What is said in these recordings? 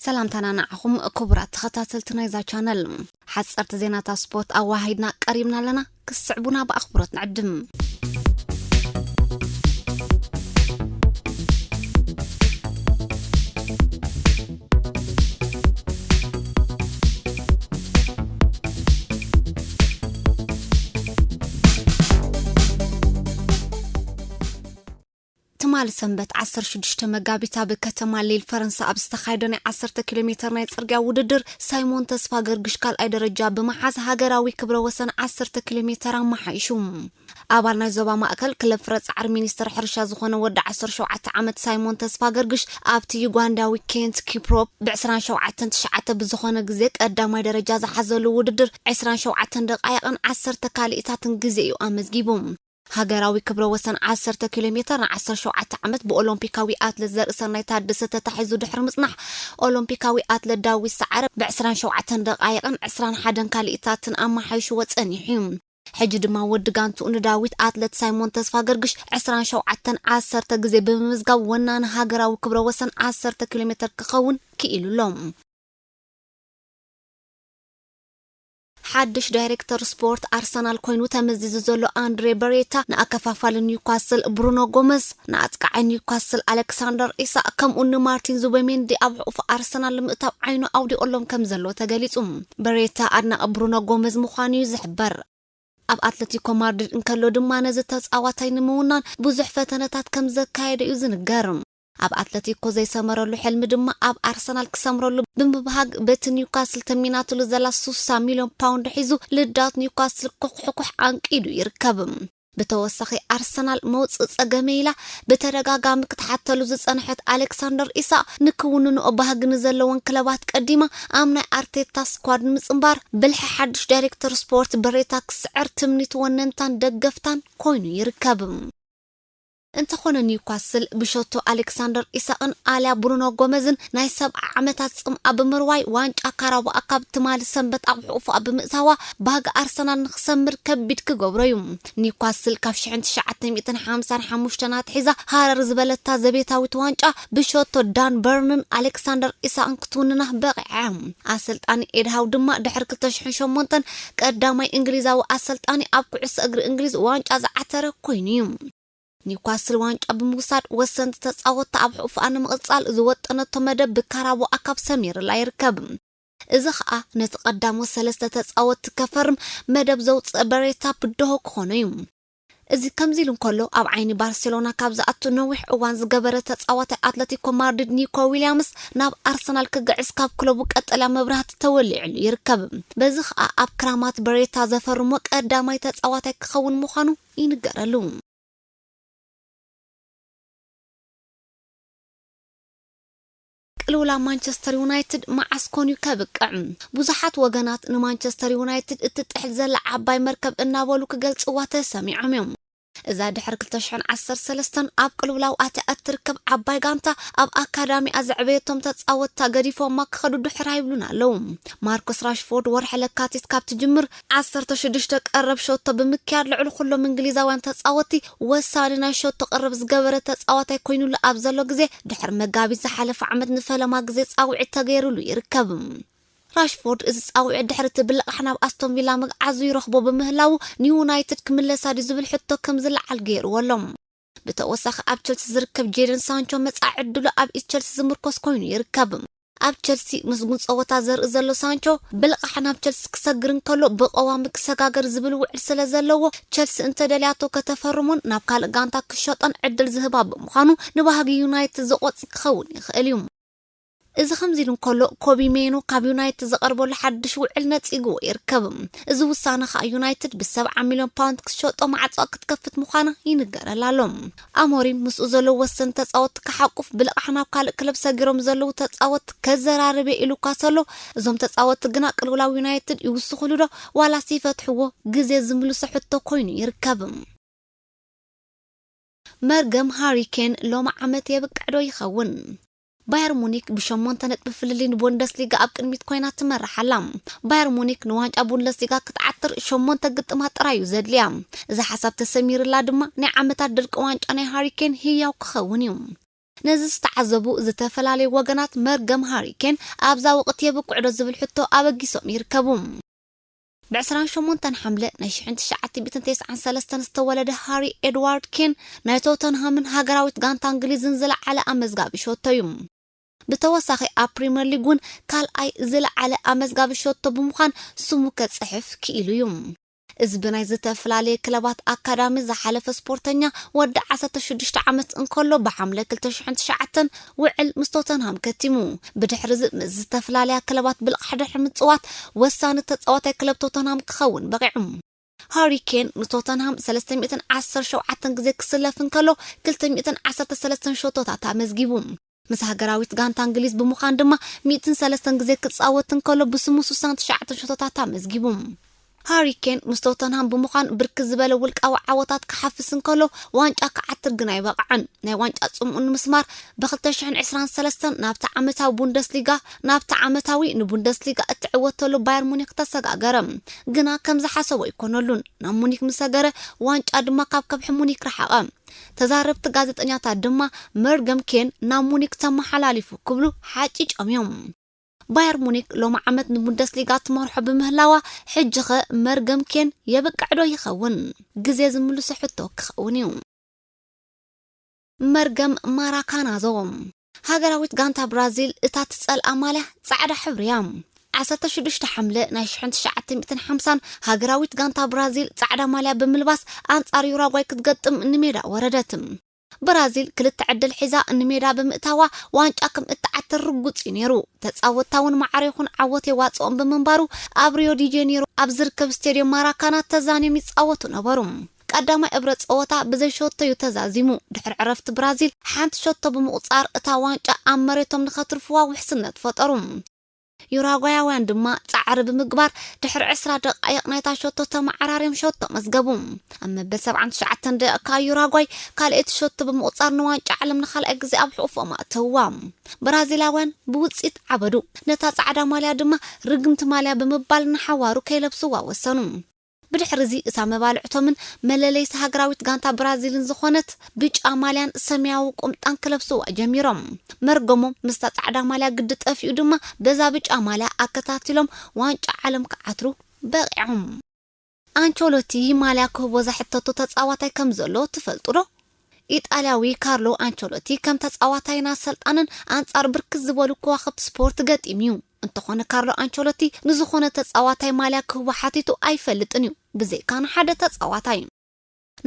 ሰላምታና ንዓኹም ክቡራት ተኸታተልቲ ናይዛ ቻነል። ሓፀርቲ ዜናታት ስፖርት ኣዋሃሂድና ቀሪብና ኣለና። ክስዕቡና ብኣኽብሮት ንዕድም። ትማሊ ሰንበት ዓሰርተ ሽዱሽተ መጋቢት ኣብ ከተማ ሊል ፈረንሳ ኣብ ዝተኻየደ ናይ ዓሰርተ ኪሎ ሜተር ናይ ጽርግያ ውድድር ሳይሞን ተስፋ ገርግሽ ካልኣይ ደረጃ ብምሓዝ ሃገራዊ ክብረ ወሰን ዓሰርተ ኪሎ ሜተር ኣመሓይሹ። ኣባል ናይ ዞባ ማእከል ክለብ ፍረ ጻዕሪ ሚኒስትር ሕርሻ ዝኾነ ወዲ ዓሰርተ ሸውዓተ ዓመት ሳይሞን ተስፋ ገርግሽ ኣብቲ ዩጋንዳዊ ኬንት ኪፕሮፕ ብ ዕስራን ሸውዓተን ትሽዓተ ብዝኾነ ግዜ ቀዳማይ ደረጃ ዝሓዘሉ ውድድር ዕስራን ሸውዓተን ደቃይቕን ዓሰርተ ካልኢታትን ግዜ እዩ ኣመዝጊቡ። ሃገራዊ ክብረ ወሰን ዓሰርተ ኪሎ ሜተር ን ዓሰርተ ሸውዓተ ዓመት ብኦሎምፒካዊ ኣትለት ዘርእሰናይ ታደሰ ተታሒዙ ድሕሪ ምጽናሕ፣ ኦሎምፒካዊ ኣትለት ዳዊት ሰዓረ ብ ዕስራን ሸውዓተን ደቓይቕን ዕስራን ሓደን ካልኢታትን ኣመሓይሽዎ ጸኒሑ እዩ። ሕጂ ድማ ወዲ ጋንትኡ ንዳዊት ኣትለት ሳይሞን ተስፋ ገርግሽ ዕስራን ሸውዓተን ዓሰርተ ግዜ ብምምዝጋብ ወናኒ ሃገራዊ ክብረ ወሰን ዓሰርተ ኪሎ ሜተር ክኸውን ክኢሉ ኣሎ። ሓድሽ ዳይሬክተር ስፖርት ኣርሰናል ኮይኑ ተመዚዙ ዘሎ ኣንድሬ በሬታ ንኣከፋፋሊ ኒውካስል ብሩኖ ጎመዝ፣ ንኣጥቃዓይ ኒውካስል ኣሌክሳንደር ኢሳቅ ከምኡ ንማርቲን ዙቤሜንዲ ኣብ ሕቑፍ ኣርሰናል ንምእታው ዓይኑ ኣውዲቑሎም ከም ዘሎ ተገሊጹ። በሬታ ኣድናቒ ብሩኖ ጎመዝ ምዃኑ እዩ ዝሕበር። ኣብ ኣትለቲኮ ማድሪድ እንከሎ ድማ ነዚ ተጻዋታይ ንምውናን ብዙሕ ፈተነታት ከም ዘካየደ እዩ ዝንገር። ኣብ ኣትለቲኮ ዘይሰመረሉ ሕልሚ ድማ ኣብ ኣርሰናል ክሰምረሉ ብምብሃግ በቲ ኒውካስል ተሚናትሉ ዘላ ስሳ ሚልዮን ፓውንድ ሒዙ ልዳት ኒውካስል ኩሕኩሕ ኣንቂዱ ይርከብ። ብተወሳኺ ኣርሰናል መውፅእ ጸገመ ኢላ ብተደጋጋሚ ክትሓተሉ ዝጸንሐት ኣሌክሳንደር ኢሳቅ ንክውንንኦ ባህጊ ንዘለወን ክለባት ቀዲማ ኣብ ናይ ኣርቴታ ስኳድ ንምጽንባር ብልሒ ሓድሽ ዳይሬክተር ስፖርት በሬታ ክስዕር ትምኒት ወነንታን ደገፍታን ኮይኑ ይርከብ። እንተኾነ ኒውካስል ብሸቶ ኣሌክሳንደር ኢሳቅን ኣልያ ብሩኖ ጎመዝን ናይ ሰብዓ ዓመታት ጽምኣ ብምርዋይ ዋንጫ ካራባኦ ካፕ ትማሊ ሰንበት ኣብ ሕቑፋ ብምእታዋ ባህጊ ኣርሰናል ንክሰምር ከቢድ ክገብሮ እዩ። ኒውካስል ካብ ሽሕን ትሽዓተ ሚእትን ሓምሳን ሓሙሽተን ኣትሒዛ ሃረር ዝበለታ ዘቤታዊት ዋንጫ ብሸቶ ዳን በርንን ኣሌክሳንደር ኢሳቅን ክትውንና በቒዓ። ኣሰልጣኒ ኤድሃው ድማ ድሕሪ ክልተ ሽሕን ሸሞንተን ቀዳማይ እንግሊዛዊ ኣሰልጣኒ ኣብ ኩዕሶ እግሪ እንግሊዝ ዋንጫ ዝዓተረ ኮይኑ እዩ። ኒውካስል ዋንጫ ብምውሳድ ወሰንቲ ተጻወትቲ ኣብ ሕቑፍኣ ንምቕጻል ዝወጠነቶ መደብ ብካራባኦ ካፕ ሰሚርላ ይርከብ። እዚ ኸኣ ነቲ ቀዳሞት ሰለስተ ተጻወትቲ ከፈርም መደብ ዘውጽእ በሬታ ብድሆ ክኾኖ እዩ። እዚ ከምዚ ኢሉ እንከሎ ኣብ ዓይኒ ባርሴሎና ካብ ዝኣቱ ነዊሕ እዋን ዝገበረ ተጻዋታይ ኣትለቲኮ ማድሪድ ኒኮ ዊልያምስ ናብ ኣርሰናል ክግዕዝ ካብ ክለቡ ቀጠልያ መብራህቲ ተወሊዕሉ ይርከብ። በዚ ኸኣ ኣብ ክራማት በሬታ ዘፈርሞ ቀዳማይ ተጻዋታይ ክኸውን ምዃኑ ይንገረሉ። ቅልውላ ማንቸስተር ዩናይትድ መዓስ ኮን እዩ ከብቅዕ? ብዙሓት ወገናት ንማንቸስተር ዩናይትድ እትጥሕል ዘላ ዓባይ መርከብ እናበሉ ክገልጽዋ ተሰሚዖም እዮም። እዛ ድሕሪ ክልተ ሽሕን ዓሰርተ ሰለስተን ኣብ ቅልውላው ኣትያ እትርከብ ዓባይ ጋንታ ኣብ ኣካዳሚኣ ዘዕበየቶም ተጻወትታ ገዲፎማ ክኸዱ ድሕር ኣይብሉን ኣለዉ። ማርኮስ ራሽፎርድ ወርሒ ለካቲት ካብ ትጅምር ዓሰርተ ሽዱሽተ ቀረብ ሸቶ ብምክያድ ልዕሊ ኩሎም እንግሊዛውያን ተጻወትቲ ወሳኒ ናይ ሸቶ ቀረብ ዝገበረ ተጻዋታይ ኮይኑሉ ኣብ ዘሎ ግዜ፣ ድሕሪ መጋቢት ዝሓለፈ ዓመት ንፈለማ ግዜ ጻውዒት ተገይሩሉ ይርከብ። ራሽፎርድ እዚ ጻውዒት ድሕሪ እቲ ብልቓሕ ናብ ኣስቶን ቪላ ምግዓዙ ይረኽቦ ብምህላዉ ንዩናይትድ ክምለሳ ድዩ ዝብል ሕቶ ከም ዝለዓል ገይርዎ ኣሎ። ብተወሳኺ ኣብ ቸልሲ ዝርከብ ጄደን ሳንቾ መጻኢ ዕድሉ ኣብ ቸልሲ ዝምርኮስ ኮይኑ ይርከብ። ኣብ ቸልሲ ምስጉን ጸወታ ዘርኢ ዘሎ ሳንቾ ብልቓሕ ናብ ቸልሲ ክሰግር እንከሎ ብቐዋሚ ክሰጋገር ዝብል ውዕል ስለ ዘለዎ ቸልሲ እንተደልያቶ ከተፈርሞን ናብ ካልእ ጋንታ ክሸጦን ዕድል ዝህባ ብምዃኑ ንባህጊ ዩናይትድ ዝቖጽ ክኸውን ይኽእል እዩ። እዚ ከምዚ ኢሉ እንከሎ ኮቢ ሜኖ ካብ ዩናይትድ ዝቐርበሉ ሓድሽ ውዕል ነጺግዎ ይርከብ። እዚ ውሳነ ኸኣ ዩናይትድ ብሰብዓ ሚልዮን ፓውንድ ክትሸጦ ማዕጾ ክትከፍት ምዃና ይንገረላ ኣሎ። ኣሞሪም ምስኡ ዘለዉ ወሰንቲ ተጻወትቲ ክሓቁፍ ብልቓሕ ናብ ካልእ ክለብ ሰጊሮም ዘለዉ ተጻወትቲ ከዘራርብ እየ ኢሉ እኳ ሰሎ፣ እዞም ተጻወትቲ ግና ቅልውላው ዩናይትድ ይውስኹሉ ዶ ዋላስ ይፈትሕዎ ግዜ ዝምልሶ ሕቶ ኮይኑ ይርከብ። መርገም ሃሪ ኬን ሎሚ ዓመት የብቅዕ ዶ ይኸውን? ባየር ሙኒክ ብሸሞንተ ነጥቢ ፍልልይ ንቡንደስሊጋ ኣብ ቅድሚት ኮይና ትመርሕ ኣላ። ባየር ሙኒክ ንዋንጫ ቡንደስሊጋ ክትዓትር ሸሞንተ ግጥማት ጥራይ እዩ ዘድልያ። እዚ ሓሳብ ተሰሚርላ ድማ ናይ ዓመታት ድርቂ ዋንጫ ናይ ሃሪ ኬን ህያው ክኸውን እዩ። ነዚ ዝተዓዘቡ ዝተፈላለዩ ወገናት፣ መርገም ሃሪኬን ኣብዛ ወቕቲ የብቅዕዶ ዝብል ሕቶ ኣበጊሶም ይርከቡ። ብ28 ሓምለ ናይ ሽሕን ትሽዓተ ሚእትን ተስዓን ሰለስተን ዝተወለደ ሃሪ ኤድዋርድ ኬን ናይ ቶተንሃምን ሃገራዊት ጋንታ እንግሊዝን ዝለዓለ ኣመዝጋቢ ሸቶ እዩ። ብተወሳኺ ኣብ ፕሪምየር ሊግ እውን ካልኣይ ዝለዓለ ኣመዝጋቢ ሸቶ ብምዃን ስሙ ከጽሕፍ ክኢሉ እዩ። እዚ ብናይ ዝተፈላለየ ክለባት ኣካዳሚ ዝሓለፈ ስፖርተኛ፣ ወዲ ዓሰርተ ሽዱሽተ ዓመት እንከሎ ብሓምለ ክልተ ሽሕን ትሽዓተን ውዕል ምስ ቶተንሃም ከቲሙ። ብድሕሪ እዚ ምስ ዝተፈላለያ ክለባት ብልቕሕ ድሕሪ ምጽዋት፣ ወሳኒ ተጻዋታይ ክለብ ቶተንሃም ክኸውን በቒዑ። ሃሪ ኬን ንቶተንሃም ሰለስተ ሚእትን ዓሰርተ ሸውዓተን ግዜ ክስለፍ እንከሎ፣ ክልተ ሚእትን ዓሰርተ ሰለስተን ሸቶታት ኣመዝጊቡ። ምስ ሃገራዊት ጋንታ እንግሊዝ ብምዃን ድማ ሚእትን ሰለስተን ግዜ ክጻወት እንከሎ፣ ብስሙ ስሳን ትሽዓተን ሸቶታት ኣመዝጊቡ። ሃሪ ኬን ምስ ቶተንሃም ብምዃን ብርክት ዝበለ ውልቃዊ ዓወታት ክሓፍስ እንከሎ፣ ዋንጫ ክዓትር ግን ኣይበቕዐን። ናይ ዋንጫ ጽምኡ ንምስማር፣ ብ ክልተ ሽሕን ዕስራን ሰለስተን ናብቲ ዓመታዊ ቡንደስሊጋ፣ ናብቲ ዓመታዊ ንቡንደስሊጋ እትዕወተሉ ባየር ሙኒክ ተሰጋገረ። ግና ከም ዝሓሰቦ ኣይኮነሉን። ናብ ሙኒክ ምስ ሰገረ፣ ዋንጫ ድማ ካብ ከብሒ ሙኒክ ረሓቐ። ተዛረብቲ ጋዜጠኛታት ድማ፣ መርገም ኬን ናብ ሙኒክ ተመሓላሊፉ ክብሉ ሓጪጮም እዮም። ባየር ሙኒክ ሎሚ ዓመት ንቡንደስሊጋ ትመርሖ ብምህላዋ፣ ሕጂኸ መርገም ኬን የብቅዕ ዶ ይኸውን? ግዜ ዝምልሶ ሕቶ ክኸውን እዩ። መርገም ማራካናዞ። ሃገራዊት ጋንታ ብራዚል እታ ትጸልኣ ማልያ ጻዕዳ ሕብሪ እያ። ዓሰርተ ሽዱሽተ ሓምለ ናይ ሽሕን ትሽዓተ ሚእትን ሓምሳን ሃገራዊት ጋንታ ብራዚል ጻዕዳ ማልያ ብምልባስ ኣንጻር ዩራጓይ ክትገጥም ንሜዳ ወረደት። ብራዚል ክልተ ዕድል ሒዛ ንሜዳ ብምእታዋ ዋንጫ ከም እትዓትር ርጉጽ እዩ ነይሩ። ተጻወትታ እውን ማዕረ ይኹን ዓወት የዋጽኦም ብምንባሩ፣ ኣብ ሪዮ ዲ ጄኔሮ ኣብ ዝርከብ ስቴድዮም ማራካና ተዛንዮም ይጻወቱ ነበሩ። ቀዳማይ እብረ ጸወታ ብዘይ ሸቶ እዩ ተዛዚሙ። ድሕሪ ዕረፍቲ ብራዚል ሓንቲ ሸቶ ብምቑጻር እታ ዋንጫ ኣብ መሬቶም ንኸትርፍዋ ውሕስነት ፈጠሩ። ዩራጓያውያን ድማ ጻዕሪ ብምግባር ድሕሪ ዕስራ ደቃይቕ ናይታ ሸቶ ተመዓራርዮም ሸቶ መዝገቡ። ኣብ መበል ሰብዓን ትሽዓተን ደቂቃ ዩራጓይ ካልኣይቲ ሸቶ ብምቑጻር ንዋንጫ ዓለም ንኻልኣይ ግዜ ኣብ ሕቑፎም ኣእተውዋ። ብራዚላውያን ብውጽኢት ዓበዱ። ነታ ጻዕዳ ማልያ ድማ ርግምቲ ማልያ ብምባል ንሓዋሩ ከይለብስዋ ወሰኑ። ብድሕሪ እዚ እታ መባልዕቶምን መለለይታ ሃገራዊት ጋንታ ብራዚልን ዝኾነት ብጫ ማልያን ሰማያዊ ቁምጣን ክለብስዋ ጀሚሮም። መርገሞም ምስታ ጻዕዳ ማልያ ግዲ ጠፊኡ ድማ በዛ ብጫ ማልያ ኣከታቲሎም ዋንጫ ዓለም ክዓትሩ በቒዖም። ኣንቸሎቲ ማልያ ክህቦ ዘሕተቶ ተጻዋታይ ከም ዘሎ ትፈልጡ ዶ? ኢጣልያዊ ካርሎ ኣንቸሎቲ ከም ተጻዋታይን ኣሰልጣንን ኣንጻር ብርክት ዝበሉ ከዋኽብቲ ስፖርት ገጢሙ እዩ። እንተኾነ ካርሎ ኣንቸሎቲ ንዝኾነ ተጻዋታይ ማልያ ክህቦ ሓቲቱ ኣይፈልጥን እዩ፣ ብዘይካ ንሓደ ተጻዋታይ።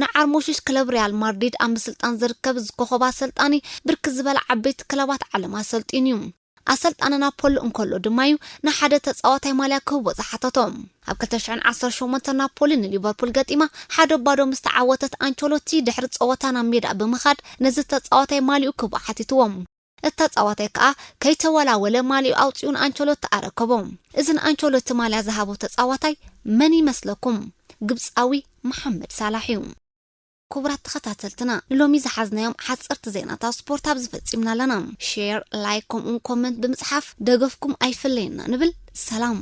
ንዓርሞሽሽ ክለብ ሪያል ማድሪድ ኣብ ምስልጣን ዝርከብ እዚ ኮኸብ ኣሰልጣኒ ብርክት ዝበላ ዓበይቲ ክለባት ዓለም ኣሰልጢኑ እዩ። ኣሰልጣኒ ናፖሊ እንከሎ ድማ እዩ ንሓደ ተጻዋታይ ማልያ ክህቦ ዝሓተቶ። ኣብ ክልተ ሽሕን ዓሰርተ ሸሞንተ ናፖሊ ንሊቨርፑል ገጢማ ሓደ ባዶ ምስ ተዓወተት፣ ኣንቸሎቲ ድሕሪ ጸወታ ናብ ሜዳ ብምኻድ ነዚ ተጻዋታይ ማልዩ ክህቦ ሓቲትዎ። እቲ ተጻዋታይ ከኣ ከይተወላወለ ማልዩ ኣውጺኡ ንኣንቸሎቲ ኣረከቦ። እዚ ንኣንቸሎቲ ማልያ ዝሃቦ ተጻዋታይ መን ይመስለኩም? ግብጻዊ መሓመድ ሳላሕ እዩ። ክቡራት ተኸታተልትና፣ ንሎሚ ዝሓዝናዮም ሓጸርቲ ዜናታት ስፖርት ኣብዚ ፈጺምና ኣለና። ሼር፣ ላይክ፣ ከምኡውን ኮመንት ብምጽሓፍ ደገፍኩም ኣይፍለየና ንብል። ሰላም።